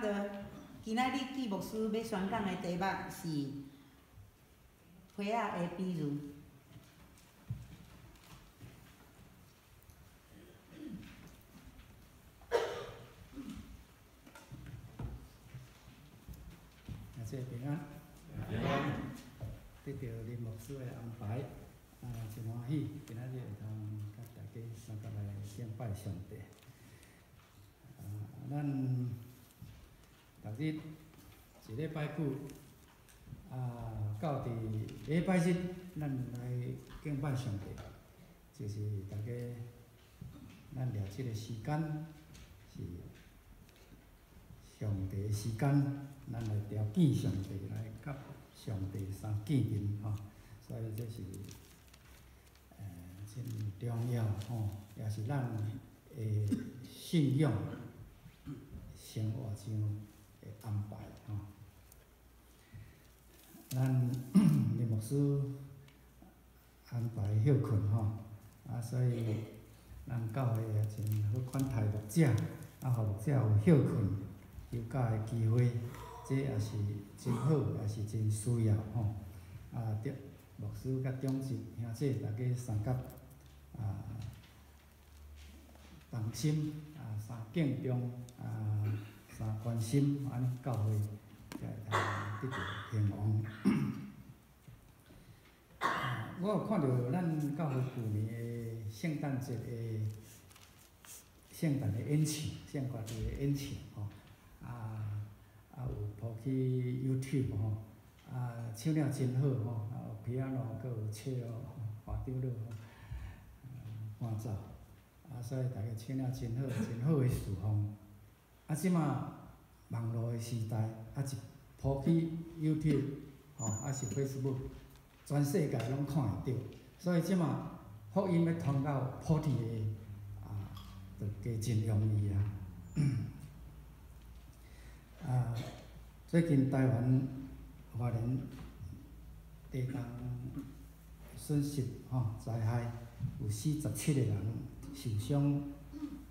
講道。今仔日紀牧師欲宣講的題目是皮仔的比喻。阿姐平安。平安。得著林牧師的安排，真歡喜，今仔日會當佮大家相佮來敬拜上帝。咱逐日一禮拜久，到佇禮拜日，咱來敬拜上帝，就是大家咱掠這个時間是上帝的時間，咱來朝見上帝，來佮上帝相見面吼，所以這是真重要吼，也是咱的信仰生活上的安排吼。咱林牧師安排歇睏吼，所以咱教會也真好款待牧者，予牧者有歇睏休假的機會，這也是真好，也是真需要吼。對，牧師佮長執兄姊大家相佮同心相敬重相關心，按呢教會才會通得著興旺。我有看著咱教會舊年的聖誕節的聖誕的演唱，聖歌節的演唱吼，有鋪去 YouTube 吼，唱了真好吼，有 piano，閣有笑吼，伴長老吼，伴奏，所以大家唱了真好，真好的侍奉。這馬網路的時代，一鋪去 YouTube 吼，抑是 Facebook，全世界攏看會著。所以這馬福音欲傳到普天的，就加真容易啊。最近台灣花蓮地動損失吼災害，有47個人受傷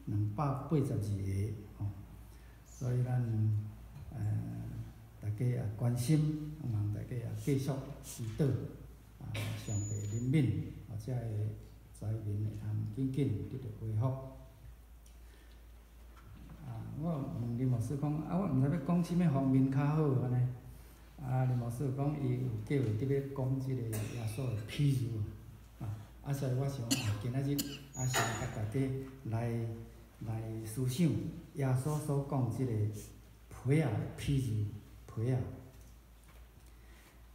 ，282個吼。所以咱大家也關心，望大家也繼續祈禱，上帝憐憫，這个災民會通緊緊得著恢復。我問林牧師講，我毋知欲講啥物方面較好按呢。林牧師講伊有計劃佇欲講這个耶穌的譬喻，所以我想今仔日先共大家來思想耶穌所講這個皮仔的譬喻，皮仔。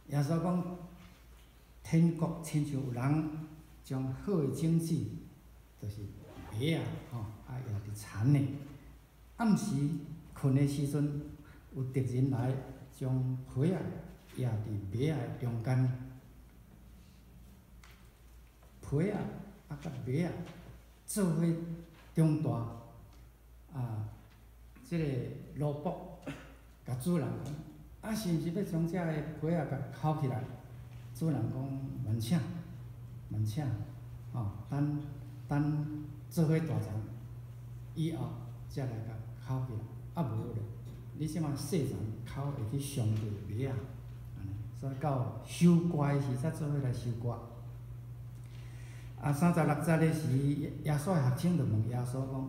耶穌講，天國親像有人將好的種子，就是麥仔吼，掖佇田內。暗時睏的時陣，有敵人來將皮仔掖佇麥仔的中間，皮仔佮麥仔做伙長大，這个奴僕共主人講，是毋是欲將這个皮仔共摳起來？主人講，慢請，慢請，吼，等等做伙大欉以後，才來共摳起來。無咧，你這馬細欉摳會去傷著麥仔，按呢，所以到收割的時才做伙來收割。36節的時，耶穌的學生就問耶穌講：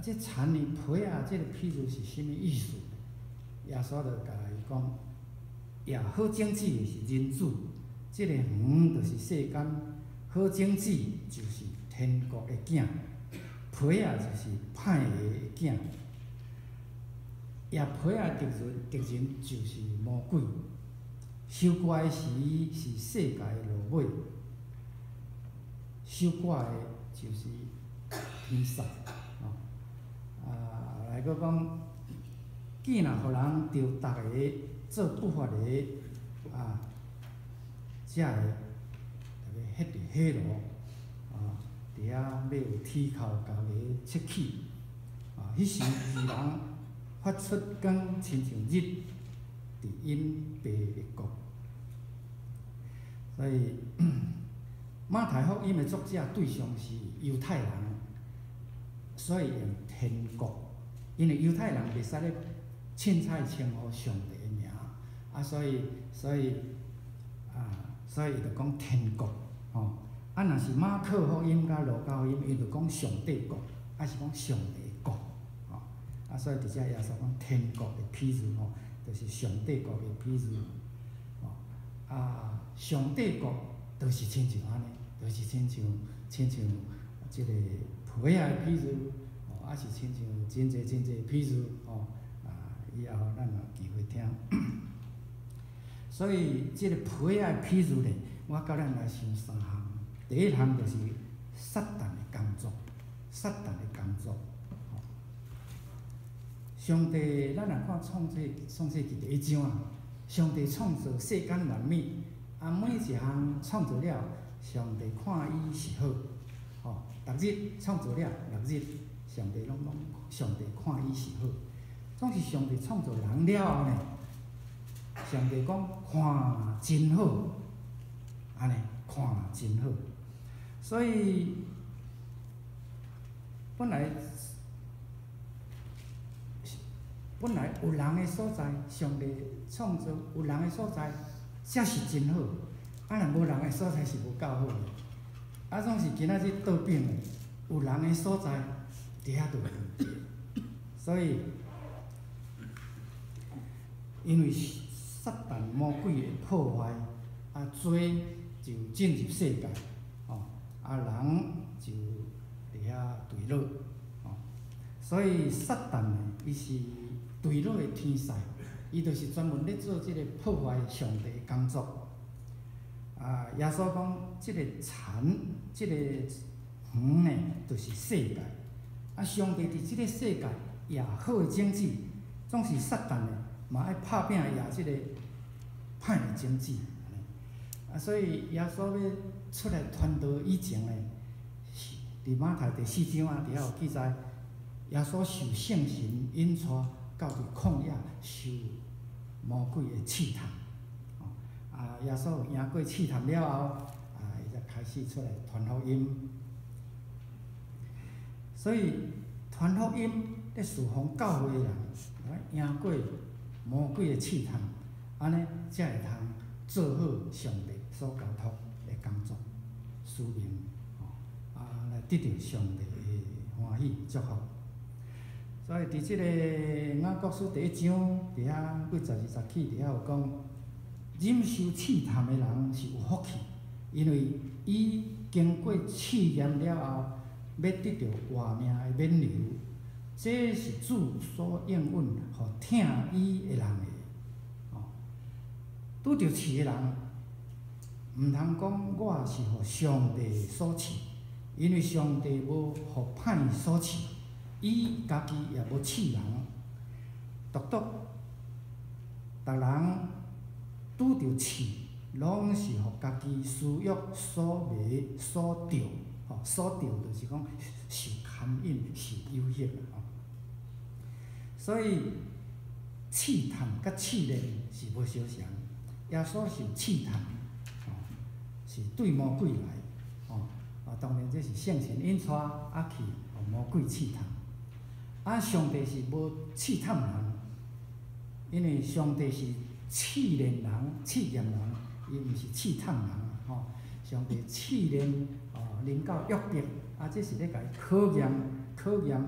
這田裡皮仔這个譬喻是啥物意思？耶穌就共伊講：掖好種子的是人子，這个園就是世間，好種子就是天國的囝，皮仔就是歹的囝。掖皮仔敵人就是魔鬼。收割的時是世界的落尾，收割的就是天使。吼，來閣講，見若予人著逐个做不法的，才會特別彼佇火爐，佇遐欲有啼哭共牙切齒。彼時義人發出光，親像日，佇𪜶爸的國。所以馬太福音的作者對象是猶太人，所以用天國，因為猶太人袂使咧凊彩稱呼上帝的名，啊，所以伊就講天國，吼。啊，若是馬可福音佮路加福音，伊就講上帝國，抑是講上帝國，吼。啊，所以佇遮耶穌講天國的譬喻，吼，就是上帝國的譬喻，吼。啊，上帝國就是親像按呢，就是親像這個皮仔的譬喻，吼，抑是親像真濟真濟譬喻，吼。啊，以後咱有機會聽。所以，這個皮仔的譬喻咧，我佮咱來想三項。第一項就是撒旦的工作，撒旦的工作。吼，上帝，咱若看創世記第一章啊，上帝創造世間萬物，啊，每一項創造了，上帝看伊是好，吼，逐日創造了六日，上帝攏攏，上帝看伊是好。總是上帝創造人了後呢，上帝講看真好，按呢看真好。所以本來有人的所在，上帝創造有人的所在，才是真好。啊，若無人的所在是無夠好的。啊，總是今仔日倒轉的，有人的所在，佇遐就有問題。所以，因為撒旦魔鬼的破壞，啊，罪就進入世界，吼，啊，人就佇遐墜落，吼。所以撒旦呢，伊是墜落的天使，伊就是專門咧做這個破壞上帝的工作。啊，耶穌講，這個田，這個園呢，就是世界。啊，上帝佇這個世界掖好的種子，總是撒旦呢，嘛愛拍拚掖這個歹的種子。啊，所以耶穌欲出來傳道以前呢，佇馬太第四章啊，佇遐有記載，耶穌受聖神引帶到佇曠野受魔鬼的試探。啊，耶穌贏過試探了後，啊，伊才開始出來傳福音。所以傳福音咧侍奉教會的人，贏過魔鬼的試探，按呢才會通做好上帝所交託的工作、使命，吼，啊，來得著上帝的歡喜祝福。所以佇這個雅各書第一章，佇遐幾十二節起，佇遐有講，忍受試探的人是有福氣，因為伊經過試驗了後，欲得著活命的勉留。這是主所應允予疼伊的人的。哦，拄著試的人，毋通講我是予上帝所試，因為上帝無予歹所試，伊家己也無試人。獨獨，逐人拄著試，攏是予家己私欲所迷所著，吼，所著就是講受牽引、受誘惑吼。所以試探佮試煉是無相仝，耶穌受試探，吼，是對魔鬼來，吼，啊，當然這是聖神引帶啊去予魔鬼試探。啊，上帝是無試探人，因為上帝是試煉人、試驗人，伊毋是試探人，吼。上帝試煉哦，臨到約伯，啊，這是咧共伊考驗、考驗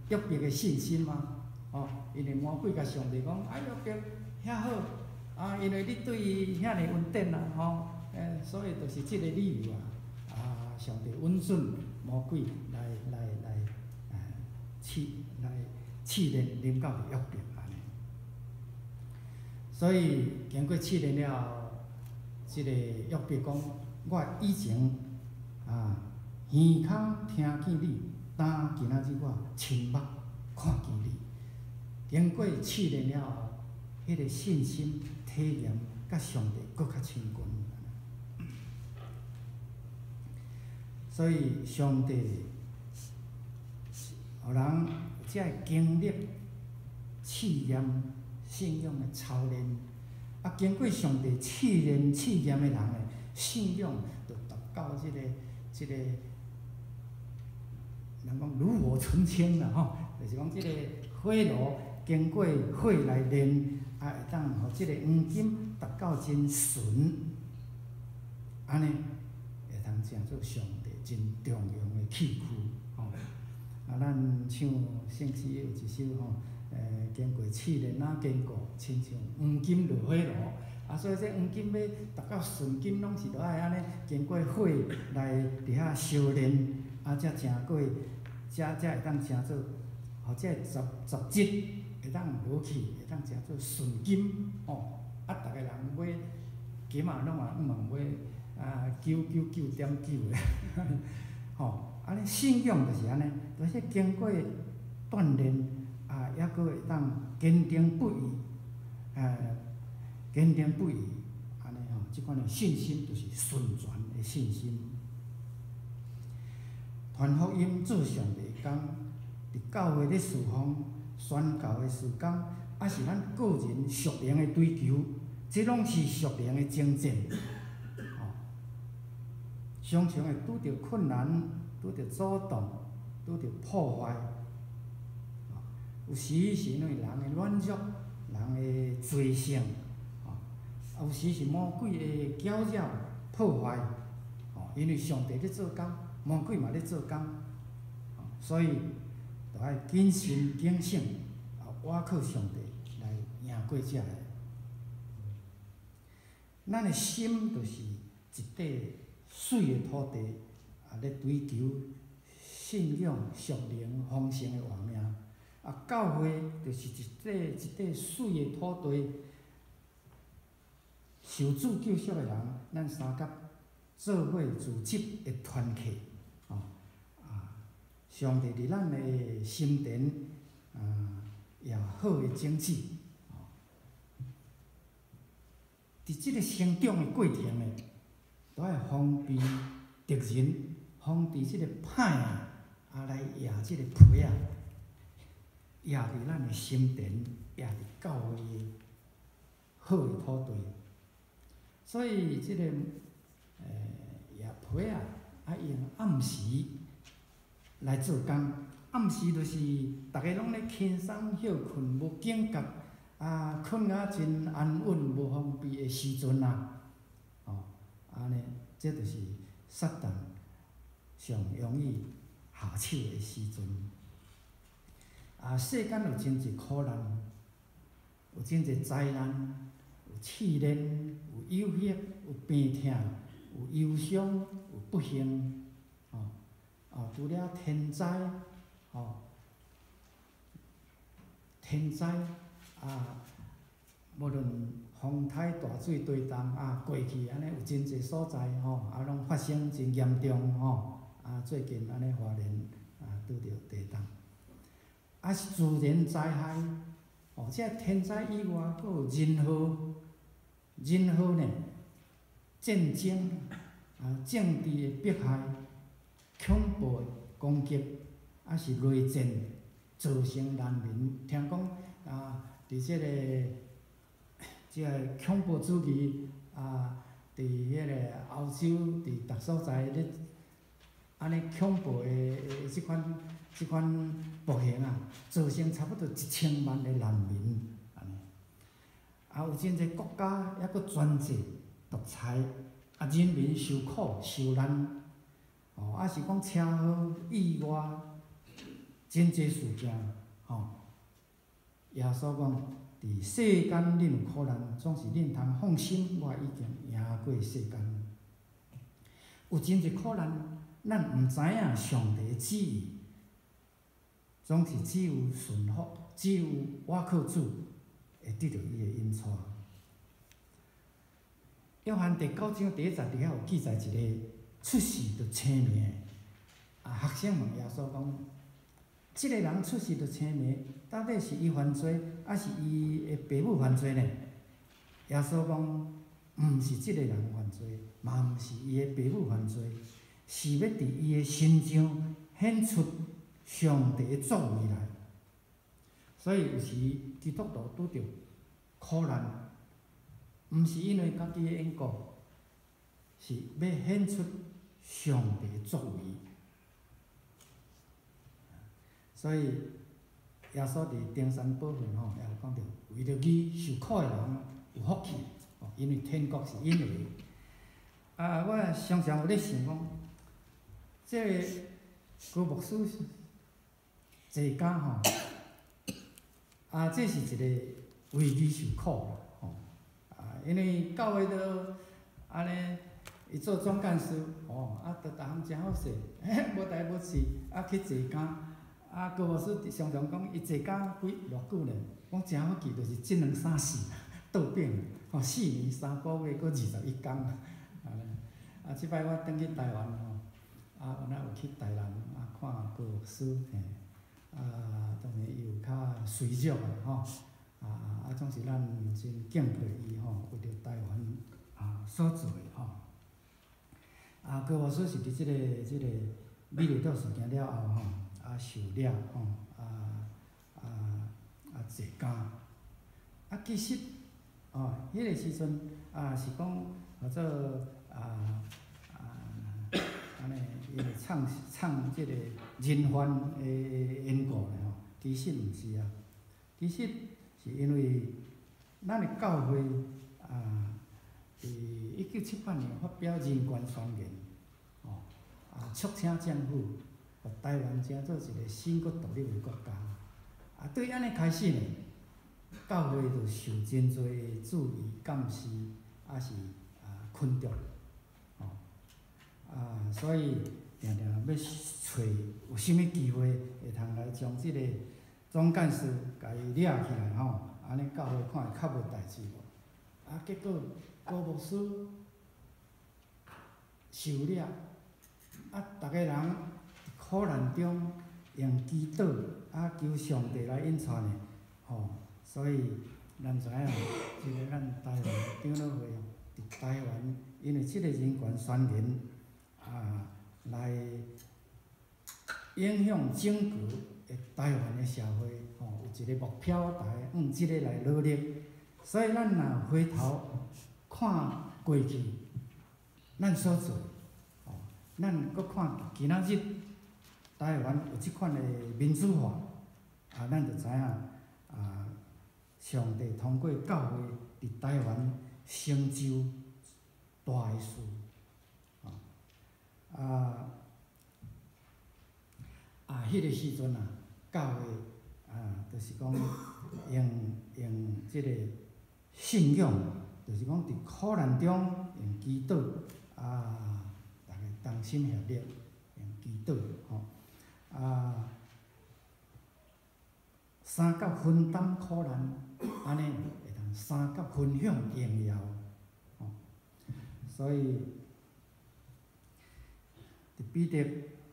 約伯的信心嘛，吼。因為魔鬼共上帝講，啊，約伯遐好，啊，因為你對伊遐爾恩典啊，吼，所以就是這個理由啊，啊，上帝允准魔鬼來試煉臨到佇約伯按呢。所以經過試煉了後，這個約伯講：我以前啊，耳孔聽見你，但今仔日我親目看見你。經過試煉了後，彼個信心體驗，佮上帝閣較親近。所以上帝予人才會經歷試驗信仰的操練，啊，經過上帝試煉試驗的人的信仰，就達到這個，人講爐火純青啦吼，就是講這個火爐經過火來煉，啊，會當予這个黃金達到真純，按呢會通成做上帝真重用的器具，吼。啊，咱唱聖詩有一首吼，經過試煉啊堅固，親像黃金落火爐。啊，所以這黃金欲達到純金，攏是著愛按呢經過火來佇遐燒煉，啊，才成過，才會當成做，予這個雜雜質會當無去，會當成做純金，吼。啊，逐个人買金仔攏嘛向望買啊99.9的，吼。按呢信仰就是按呢，就是經過鍛鍊，啊，猶閣會當堅定不移，堅定不移，按呢吼，這款的信心就是純全的信心。傳福音做上帝的工，佇教會咧事奉、宣教的事工，抑是咱個人屬靈的追求，這攏是屬靈的征戰。吼，常常會拄著困難，拄著阻擋，拄著破壞。有時是因為人的軟弱，人的罪性，吼，有時是魔鬼的攪擾破壞。吼，因為上帝咧做工，魔鬼嘛咧做工，所以著愛謹慎警醒，啊，倚靠上帝來贏過這个。咱的心就是一塊媠的土地，啊，咧追求信仰屬靈豐盛的活命。啊，教會就是一塊一塊媠的土地，受主救贖的人，咱相佮做伙組織的團契，吼，啊，上帝佇咱的心田，啊，也好的種子，吼，佇這个成長的過程呢，都愛防備敵人，防止這个歹啊，啊來壓這个皮仔，壓佇咱的心田，壓佇教會的好的土地。所以這个，壓皮仔，愛用暗時來做工。暗時就是逐家攏咧輕鬆歇睏，無警覺，啊，睏甲真安穩、無防備的時陣啊，吼，按呢，這就是撒旦上容易下手的時陣。啊，世間有真濟苦難，有真濟災難，有試煉，有誘惑，有病痛，有憂傷，有不幸，吼，哦，除了天災，吼，天災啊，無論風颱、大水、地動啊，過去按呢有真濟所在吼，啊，攏發生真嚴重吼，啊，最近按呢花蓮啊拄著地動，啊是自然災害，哦，這天災以外，閣有人禍，人禍呢，戰爭啊，政治的迫害，恐怖的攻擊，抑是內戰，造成難民。聽講啊，佇這个這个恐怖主義啊，佇彼个歐洲，佇逐所在咧，按呢恐怖的這款這款暴行啊，造成差不多1000萬的難民，按呢。啊，有真濟國家猶閣專制獨裁，啊，人民受苦受難，哦，抑是講車禍意外，真濟事件，吼。耶穌講，佇世間恁有苦難，總是恁通放心，我已經贏過世間。有真濟苦難，咱毋知影上帝旨意，總是只有順服，只有倚靠主，會得著伊的引帶。約翰第九章第一節佇遐有記載一个出世就青盲的，啊，學生問耶穌講：這个人出世就青盲，到底是伊犯罪，抑是伊的爸母犯罪呢？耶穌講：毋是這个人犯罪，嘛毋是伊的爸母犯罪，是欲佇伊的身上顯出上帝的作為來。所以有時基督徒拄著苦難，毋是因為家己的緣故，是欲顯出上帝的作為。所以耶穌佇登山寶訓吼，也有講著，為著義受苦的人有福氣，吼，因為天國是𪜶的。啊，我常常有咧想講，這个高牧師坐監吼，啊，這是一个為義受苦啦，吼，啊，因為教會都按呢，伊做總幹事，吼，啊，都逐項誠好勢，嘿，無代無誌，啊，去坐監，啊，高牧師常常講，伊坐監幾偌久呢？講誠好記，就是這兩三世倒轉，吼，4年3個月，閣21工，按呢，啊，這擺我轉去台灣吼，啊，有哪有去台南啊看高牧師，嘿，啊，當然伊有較衰弱啊，吼，啊啊，總是咱真敬佩伊吼，為著台灣啊所做的吼。啊，高牧師是佇這个美麗島事件了後吼，啊受掠吼，啊啊啊坐監。啊，其實哦，彼个時陣啊是講號做啊啊按呢，因為創創這个人犯的緣故咧吼，其實毋是啊，其實是因為咱的教會啊，佇1978年發表人權宣言，吼，啊，促請政府，予台灣成做一个新閣獨立的國家。啊，對按呢開始呢，教會就受真濟的注意監視，抑是啊困著，吼，啊，所以定定欲揣有啥物機會會通來將這个總幹事共伊掠起來吼，按呢教會看會較無代誌無？啊，結果高牧師受掠，啊，逐个人苦難中用祈禱啊求上帝來引帶呢，吼，所以咱知影，這个咱台灣長老會佇台灣，因為這个人權宣言啊，來影響整個的台灣的社會，吼，有一个目標，逐个向這个來努力。所以咱若回頭看過去，咱所做，吼，咱閣看今仔日台灣有這款的民主化，啊，咱就知影啊，上帝通過教會佇台灣成就大的事，啊，啊，彼个時陣啊，教會啊，就是講用這個信仰，就是講佇苦難中用祈禱啊，逐个同心協力用祈禱吼，啊，相佮分擔苦難，按呢會當相佮分享榮耀，吼，所以佇彼得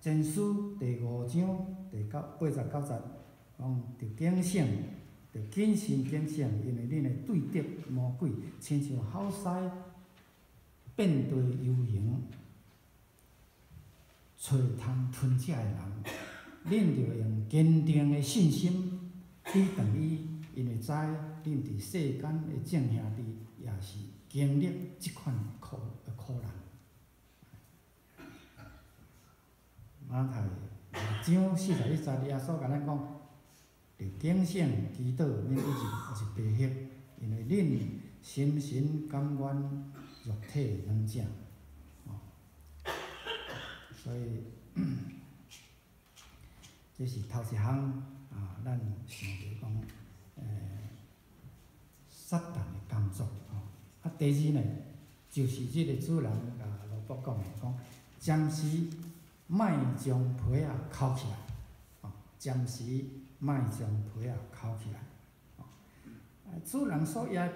前書第五章第九89節講，著警醒，著謹慎警醒，因為恁的對敵魔鬼，親像吼獅遍地遊行，揣通吞食的人，恁著用堅定的信心抵擋伊，因為知恁佇世間的眾兄弟也是經歷這款苦苦難。馬太六章41節，耶穌共咱講：著警醒祈禱，免去入迷惑，因為恁心神甘願肉體軟正。所以，這是頭一項啊，咱想著講，撒旦的工作吼。啊，第二呢，就是這个主人共奴僕講的，講暫時莫將皮仔摳起來，吼，暫時莫將皮仔摳起來。主人所掖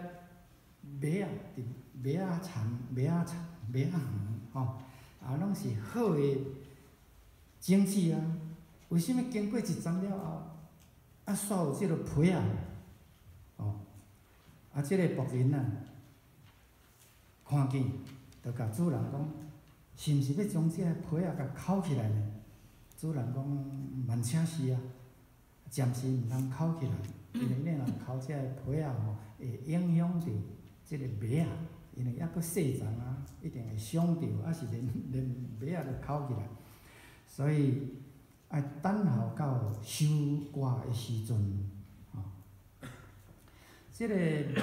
麥仔，佇麥仔田、麥仔田、麥仔園，吼，啊，攏是好的種子啊。為啥物經過一冬了後，啊，煞有這个皮仔？吼，啊，這个僕人啊，看見，就共主人講，是毋是欲將這个皮仔共摳起來呢？主人講，慢請是啊，暫時毋通摳起來，因為你若摳這个皮仔吼，會影響著這個麥仔，因為猶閣細叢啊，一定會傷著，抑是連連麥仔都摳起來，所以愛等候到收割的時陣，吼。這個皮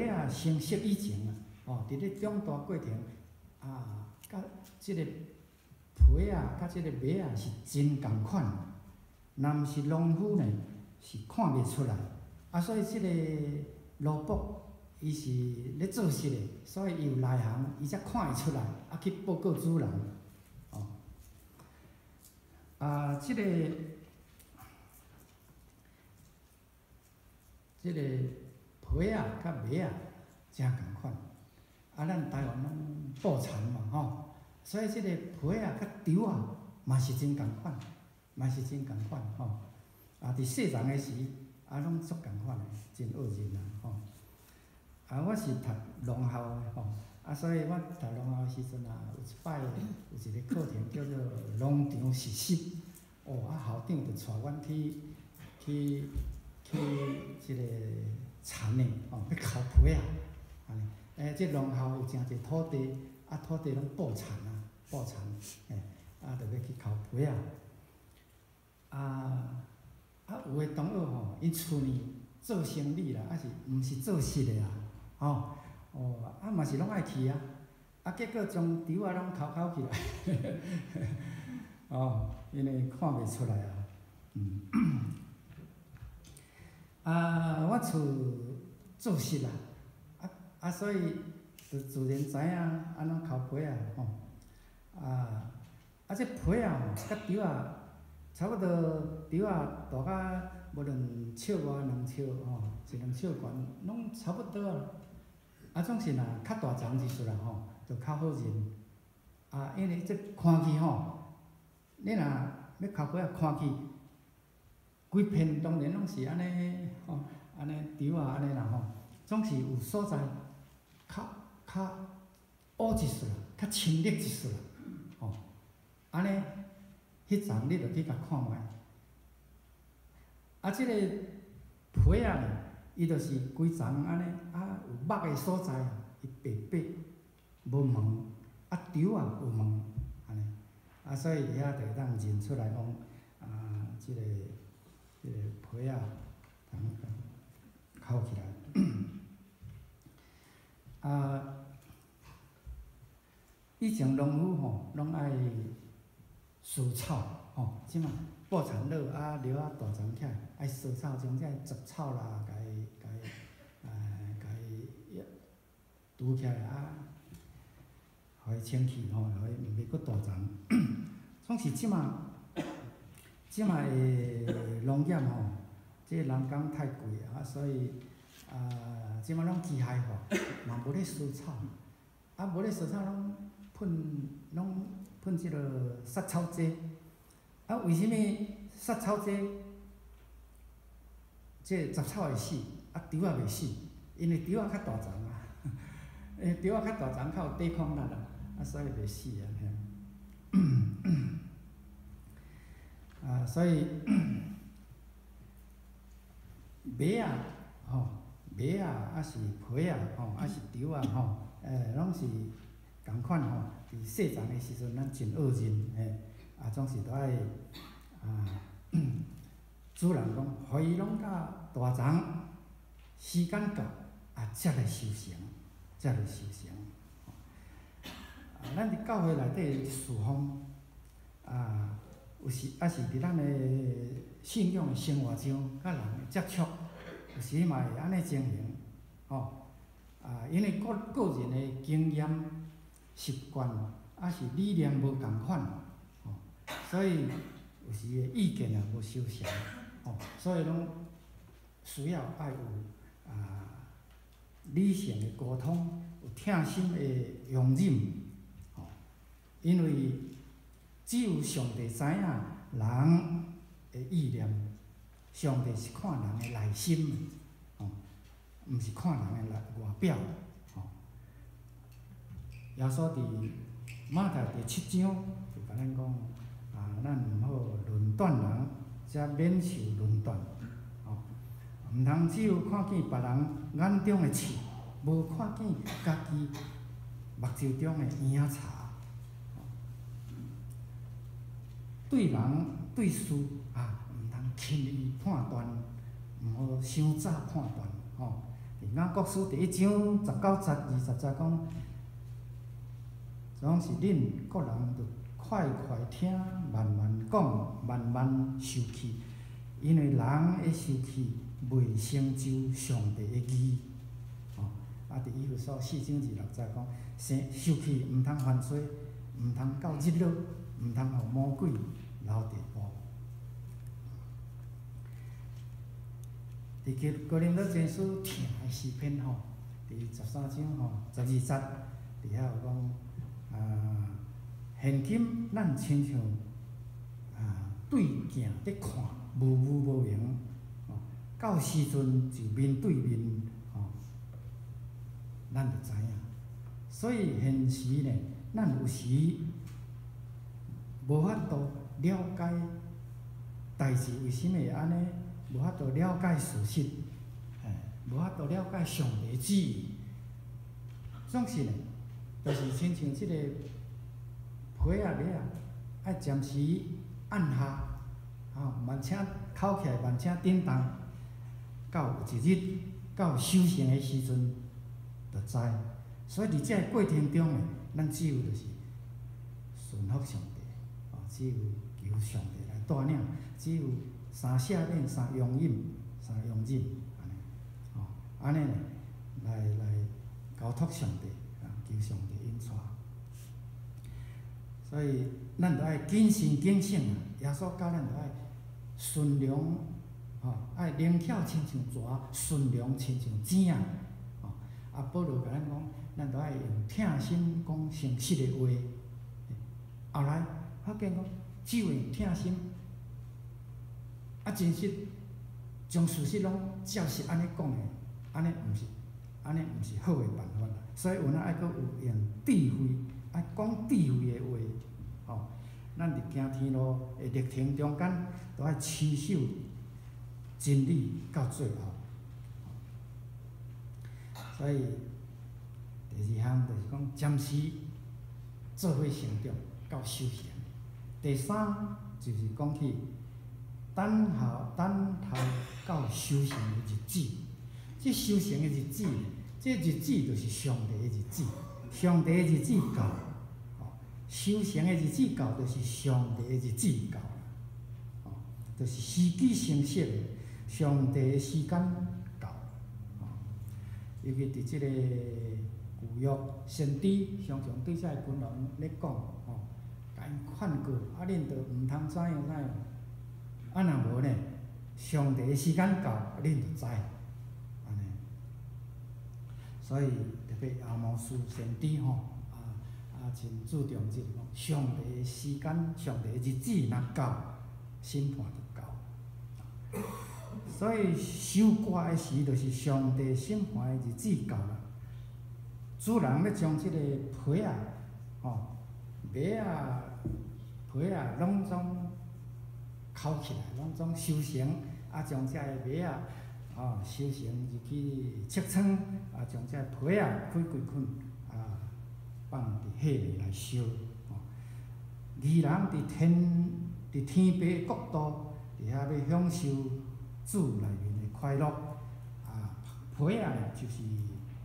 仔成熟以前啊，吼，佇咧長大過程啊，佮這個皮仔佮這個麥仔是真仝款，若毋是農夫呢，是看袂出來。啊，所以這個奴僕伊是咧做穡的，所以伊有內行，伊才看會出來，啊去報告主人，哦。啊，這個皮仔佮麥仔誠仝款，啊，咱台灣攏布田嘛吼，所以這個皮仔佮稻仔嘛是真仝款，嘛是真仝款吼。啊，佇細叢的時，啊，攏足仝款的，真好認啊吼。啊，我是讀農校的吼，啊，所以我讀農校的時陣啊，有一擺有一個課程叫做農場實習，哦，啊，校長就帶阮去這個田的吼，欲剾皮仔，按呢，欸，這農校有誠濟土地，啊，土地攏布田啊，布田，欸，啊，就欲去剾皮仔，啊，啊，有的同學吼，𪜶厝呢做生理啦，抑是毋是做穡的啊，吼，哦，啊嘛是攏愛去啊，啊，結果將稻仔攏剾剾起來，哦，因為看袂出來啊，啊，我厝做穡啦，啊啊，所以就自然知影按怎剾皮仔吼，啊啊，這皮仔吼，佮稻仔差不多，稻仔大甲無兩尺外兩尺吼，一兩尺懸，攏差不多啊。啊，總是若較大叢一撮啦吼，就較好認。啊，因為這看去吼，你若欲剾皮仔看去，規片當然攏是按呢吼，按呢稻仔按呢啦吼，總是有所在較較烏一撮啦，較深綠一撮啦，吼，按呢，彼叢你就去共看覓。啊，這個皮仔呢，伊就是規叢按呢，啊有肉的所在，伊白白無毛，啊稻仔有毛，按呢，啊所以佇遐就會當認出來講，啊，這個皮仔通剾起來。啊，以前農夫吼，攏愛除草吼，這馬布田落啊，蓼仔大叢起來，愛除草，將這雜草啦，共伊共伊，共伊除起來啊，予伊清氣吼，予伊毋袂閣大叢。總是這馬，這馬的農業吼，這人工太貴啊，所以啊，這馬攏機械化，嘛無咧除草，啊，無咧除草，攏噴，攏噴這个殺草劑。啊，為啥物殺草劑這雜草會死，啊，稻仔袂死？因為稻仔較大叢啊，因為稻仔較大叢較有抵抗力啊，啊，所以袂死啊。啊，所以麥仔吼，麥仔抑是皮仔吼，抑是稻仔吼，欸，攏是仝款吼。佇細叢的時陣，咱真好認嘿，啊，總是都愛啊，主人講，予伊攏較大叢，時間到，啊，才來收成，才來收成。啊，咱佇教會內底事奉，啊，有時抑是佇咱的信仰的生活上，佮人的接觸，有時嘛會按呢情形，吼，啊，因為個個人的經驗、習慣，抑是理念無仝款，吼，所以有時的意見也無相仝，吼，所以攏需要愛有啊理性的溝通，有疼心的容忍，吼，因為只有上帝知影人的意念，上帝是看人的內心的，吼，毋是看人的內外表，吼。耶穌佇馬太第七章就共咱講，啊，咱毋好論斷人，才免受論斷，吼。毋通只有看見別人眼中的刺，無看見家己目睭中的嬰仔柴。對人對事啊，毋通輕易判斷，毋好傷早判斷，吼。佇雅各書第一章十九節、二十節講，總是恁各人著快快聽，慢慢講，慢慢受氣，因為人的受氣未成就上帝的義。吼，啊，佇以弗所四章二六節講，生受氣毋通犯罪，毋通到日落，毋通予魔鬼留地步。佇哥林多前書疼的詩篇吼，佇十三章吼十二節，佇遐有講啊，現今咱親像啊對鏡佇看，模糊無明，吼，到時陣就面對面，吼，咱就知影。所以現時呢，咱有時無法度了解代誌為啥物會按呢，無法度了解事實，嘿，無法度了解上帝旨意。總是呢，就是親像這個皮仔襪仔，愛暫時按下，吼，慢請扣起來，慢請振動，到有一日到收成的時陣，就知。所以佇這個過程中呢，咱只有就是順服上帝，吼，只有求上帝來帶領，只有三赦免、三容忍、三容忍，按呢，吼，按呢來來交託上帝，啊，求上帝引帶。所以咱著愛謹慎警醒啊！耶穌教咱著愛順良，吼，愛靈巧親像蛇，順良親像蛸仔。吼，啊，保羅共咱講，咱著愛用疼心講誠實的話。後來發現講，只有用疼心，啊，真實將事實攏照實按呢講的，按呢毋是，按呢毋是好的辦法啦。所以有影愛閣有用智慧，愛講智慧的話，吼。咱佇行天路的歷程中間，都愛持守真理到最後。所以第二項就是講，暫時做伙成長到收成。第三就是講起等候，等候到收成的日子。這收成的日子，這日子就是上帝的日子。上帝的日子到，吼，收成的日子到，就是上帝的日子到啦。吼，就是時機成熟的，上帝的時間到。吼，尤其佇這個舊約先知常常對這个君王咧講，吼，共𪜶勸告，啊，恁著毋通怎樣怎樣，啊，若無呢，上帝的時間到，恁就知，按呢。所以特別亞摩斯先知吼，啊啊，真注重這個講，上帝的時間、上帝的日子若到，審判就到。所以收割的時，就是上帝審判的日子到啦。主人欲將這個皮仔，吼，麥仔、皮仔攏總摳起來，攏總收成，啊，將這個麥仔，吼，收成入去積倉，啊，將這個皮仔開規捆，啊，放佇火裡來燒。吼，義人佇天佇天父的國度，佇遐欲享受主內面的快樂。啊，皮仔呢，就是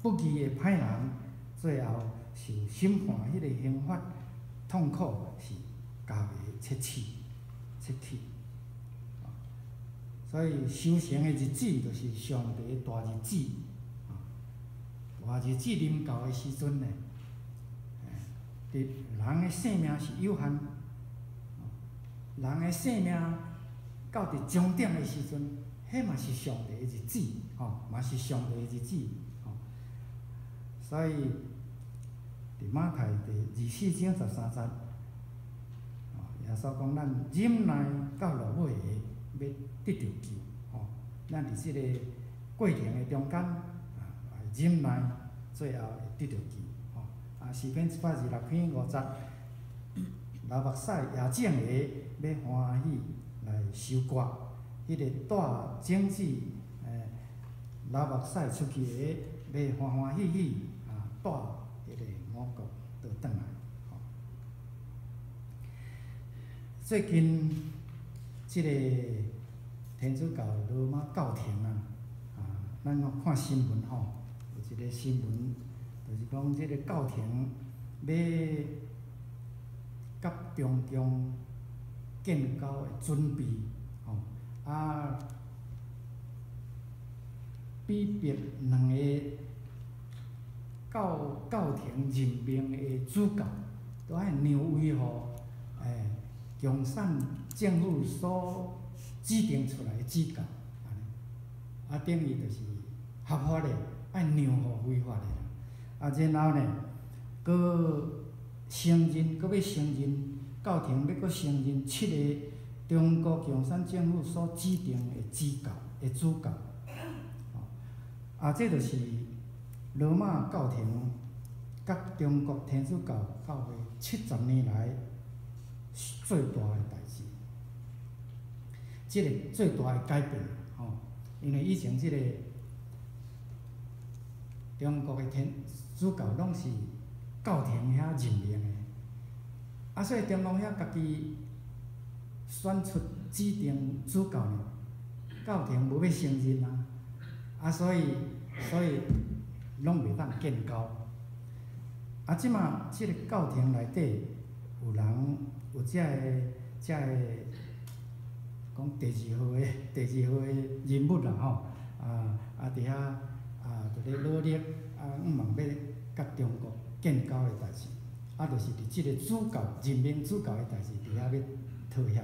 不義的歹人，最後受審判彼個刑罰痛苦是加倍切齒切齒。所以收成的日子就是上帝的大日子，大日子臨到的時陣呢，佇人的性命是有限，人的性命到佇終點的時陣，彼嘛是上帝的日子，吼，嘛是上帝的日子，吼。所以佇馬太第二四章十三節，耶穌講咱忍耐到落尾的，欲得著救，吼。咱佇這个過程的中間，啊，忍耐，最後會得著救，吼。啊，詩篇一百二十六篇五節，流目屎也種的，欲歡喜來收割，彼个帶種子，流目屎出去的，欲歡歡喜喜啊，帶彼个五穀倒轉來，吼。最近這个天主教羅馬教廷啊，啊，咱看新聞吼，有一個新聞，就是講這個教廷欲佮中共建交的準備，吼，啊，比逼兩个教廷任命的主教，都愛讓位予共產政府所指定出來的主教，按呢，啊，等於就是合法的，愛讓予非法的啦。啊，然後呢，閣承認，閣欲承認教廷欲閣承認七个中國共產政府所指定的主教的主教，啊，這就是羅馬教廷佮中國天主教教會70年來最大的代誌，這个最大的改變，吼，因為以前這个中國的天主教攏是教廷遐任命的，啊，所以中共遐家己選出指定主教呢，教廷無欲承認啊，啊，所以攏袂當建交。啊，這馬這个教廷內底有人有這个講第二號的人物啦吼，啊啊佇遐啊佇咧努力啊，向望欲佮中國建交的代誌，啊，就是佇這个主教任命主教的代誌佇遐欲妥協。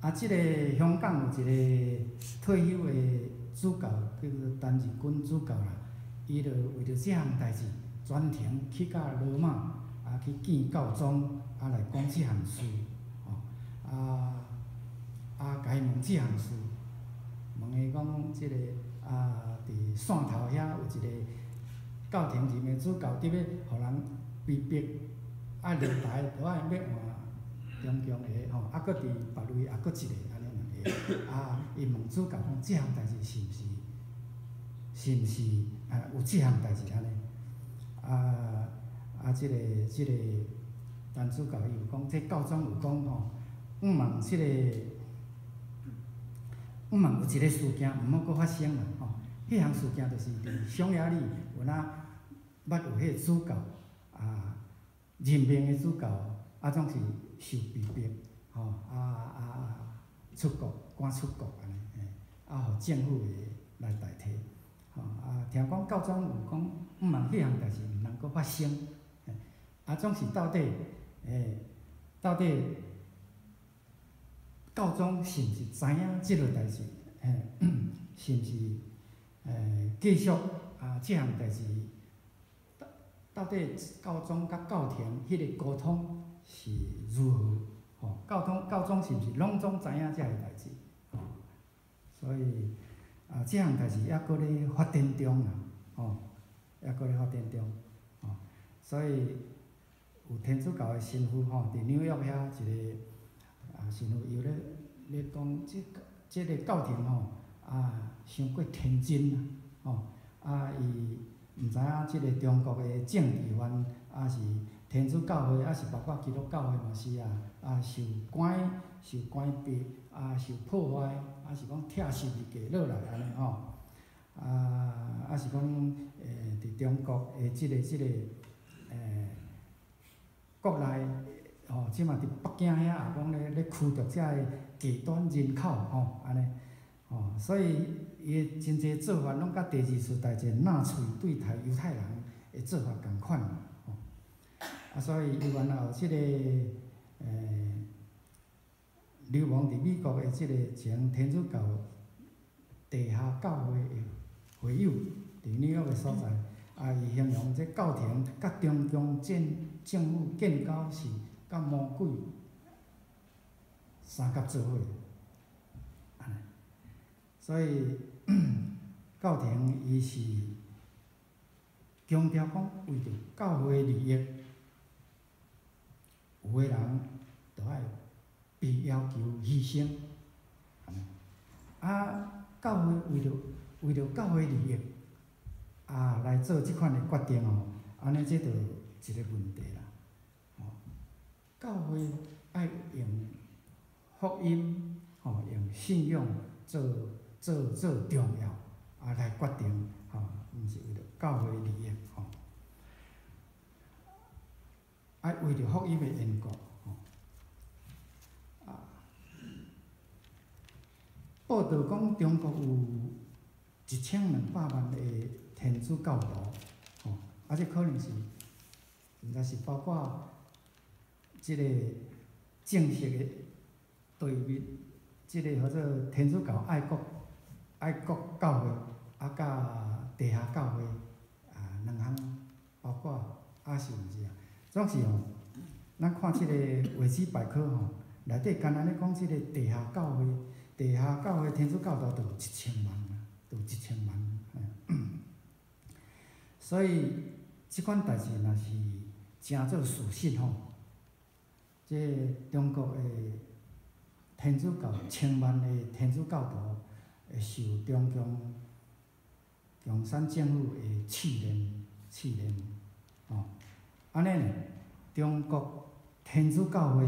啊，這个香港有一个退休的主教叫做陳日君主教啦，伊就為著這項代誌，專程去到羅馬啊去見教宗，啊來講這項事，吼，啊啊，共伊問這項事，問伊講這个啊，佇汕頭遐有一個教廷任的主教，佇欲予人被逼愛落台，都愛欲換中共的吼，啊，閣佇別位也閣一個按呢兩個，啊，伊問主教講這項代誌是毋是啊有這項代誌按呢？啊啊，這个陳主教伊有講，這教宗有講吼，向望這个，向望有一个事件毋好閣發生啦吼。彼項事件就是佇匈牙利有哪捌有彼個主教啊，任命的主教啊，總是受被逼吼啊啊出國，趕出國按呢，嘿，啊，予政府的來代替，吼啊，聽講教宗有講，向望彼項代誌毋通閣發生，嘿，啊，總是到底，到底教宗是毋是知影這个代誌？嘿，是毋是繼續啊？這項代誌到底教宗佮教廷彼个溝通是如何？吼，教宗是毋是攏總知影這个代誌？吼，所以啊，這項代誌猶閣咧發展中啦，吼，猶閣咧發展中，吼，所以有天主教的神父吼，佇紐約遐一个啊神父伊有咧講，這个教廷吼啊，傷過天真啦，吼，啊伊毋知影這个中國的政治犯，抑是天主教會，抑是包括基督教會嘛是啊，啊受關閉，啊受破壞，抑是講拆十字架落來按呢吼，啊，抑是講佇中國的這个國內吼，這馬佇北京遐也講咧驅逐遮个異端人口吼，按呢，吼，所以伊的真濟做法攏佮第二次大戰納粹對待猶太人的做法仝款吼，啊，所以伊原來有這个流亡佇美國的這个前天主教地下教會的會友，佇紐約的所在，啊，伊形容這教廷佮中共政府建交是佮魔鬼相佮做伙，按呢，所以教廷伊是強調講為著教會利益，有的人就愛被要求犧牲，按呢，啊，教會為著教會利益，啊，來做這款的決定吼，按呢這就一個問題啦，吼，教會愛用福音，吼，用信仰做重要，啊來決定，吼，毋是為著教會利益，吼，愛為著福音的緣故，吼。啊，報導講中國有1200萬的天主教徒，吼，啊，這可能是，毋知是包括這个正式的對面，這个號做天主教愛國教會，啊，佮地下教會啊，兩項包括，啊是毋是啊？總是吼，咱看這个維基百科吼，內底干焦咧講這個地下教會，地下教會天主教徒就有1000萬啊，就有一千萬。所以這款代誌若是成做事實吼，這中國的天主教千萬的天主教徒會受中共共產政府的試煉，吼，按呢呢，中國天主教會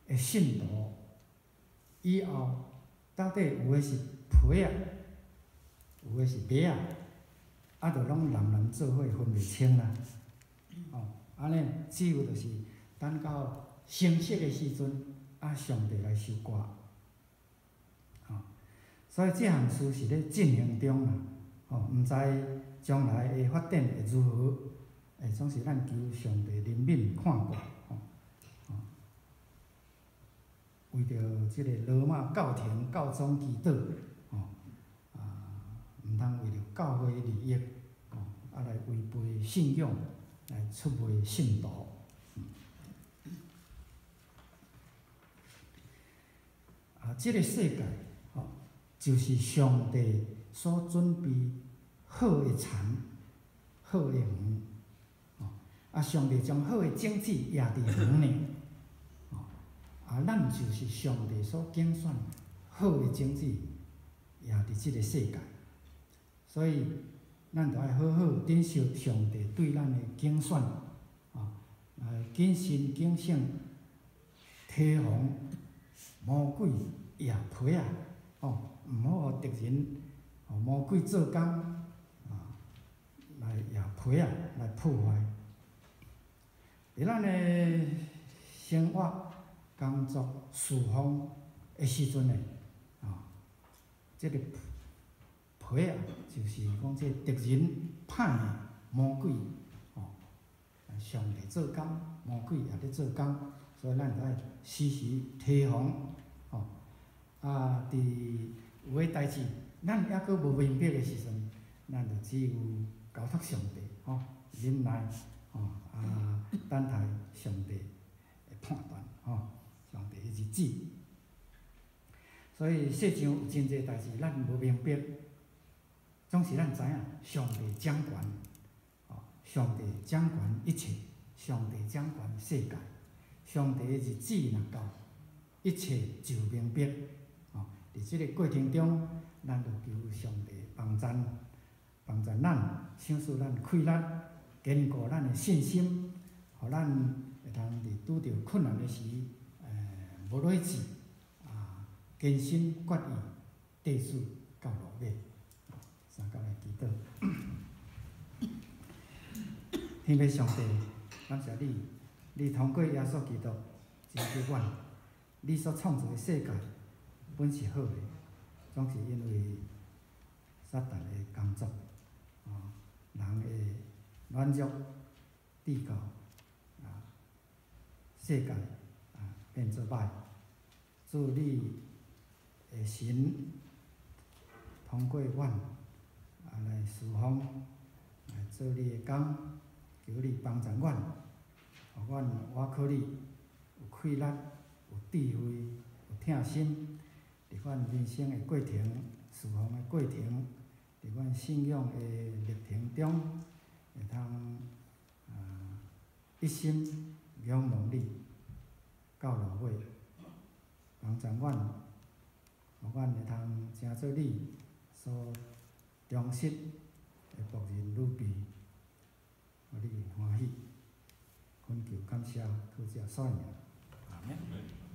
的信徒以後到底有的是皮仔，有的是馬仔，啊，就攏濫濫做伙分袂清啦，吼，按呢只有就是等到成熟的時陣，啊，上帝來收割，吼，所以這項事是咧進行中啦，吼，毋知將來的發展會如何，總是咱求上帝憐憫看顧，吼，為著這个羅馬教廷教宗祈禱，吼，啊，毋通為著教會利益，吼，啊來違背信仰，來出賣信徒。啊，這个世界，吼，就是上帝所準備好的田，好的園，吼，啊，上帝將好的種子掖佇園內，吼，啊，咱就是上帝所揀選好的種子，掖佇這个世界，所以咱著愛好好珍惜上帝對咱的揀選，啊，來謹慎警醒，提防魔鬼掖皮仔，吼，毋好予敵人、予魔鬼做工，啊，來掖皮仔來破壞。佇咱的生活、工作、事奉的時陣呢，啊，這个皮仔就是講這敵人歹的魔鬼，吼，上帝做工，魔鬼也咧做工，所以咱著愛時時提防，吼。啊，佇有的代誌，咱猶閣無明白的時陣，咱就只有交託上帝，吼，忍耐，吼，啊，等待上帝的判斷，吼，上帝的日子。所以世上有真濟代誌，咱無明白，總是咱知影上帝掌權，吼，上帝掌權一切，上帝掌權世界，上帝的日子若到，一切就明白。吼，佇這个過程中，咱就求上帝幫贊，幫助咱，賞賜咱氣力，堅固咱的信心，予咱會當佇拄著困難的時，無落志，啊，堅心決意，綴死到落尾。三甲來祈禱。天父上帝，感謝你，你通過耶穌基督拯救阮，你所創造的世界本是好的，總是因為撒旦的工作，啊，人的軟弱，至到啊，世界啊變做歹。主你的神通過阮啊來事奉，來做你的工，求你幫助阮，予阮倚靠你，有氣力，有智慧，有疼心，佇阮人生的過程、事奉的過程，佇阮信仰的歷程中，會通啊一心仰望你到落尾，幫助阮，予阮會通成做你所忠實的僕人女婢，予你歡喜。懇求感謝，靠主耶穌名，阿門。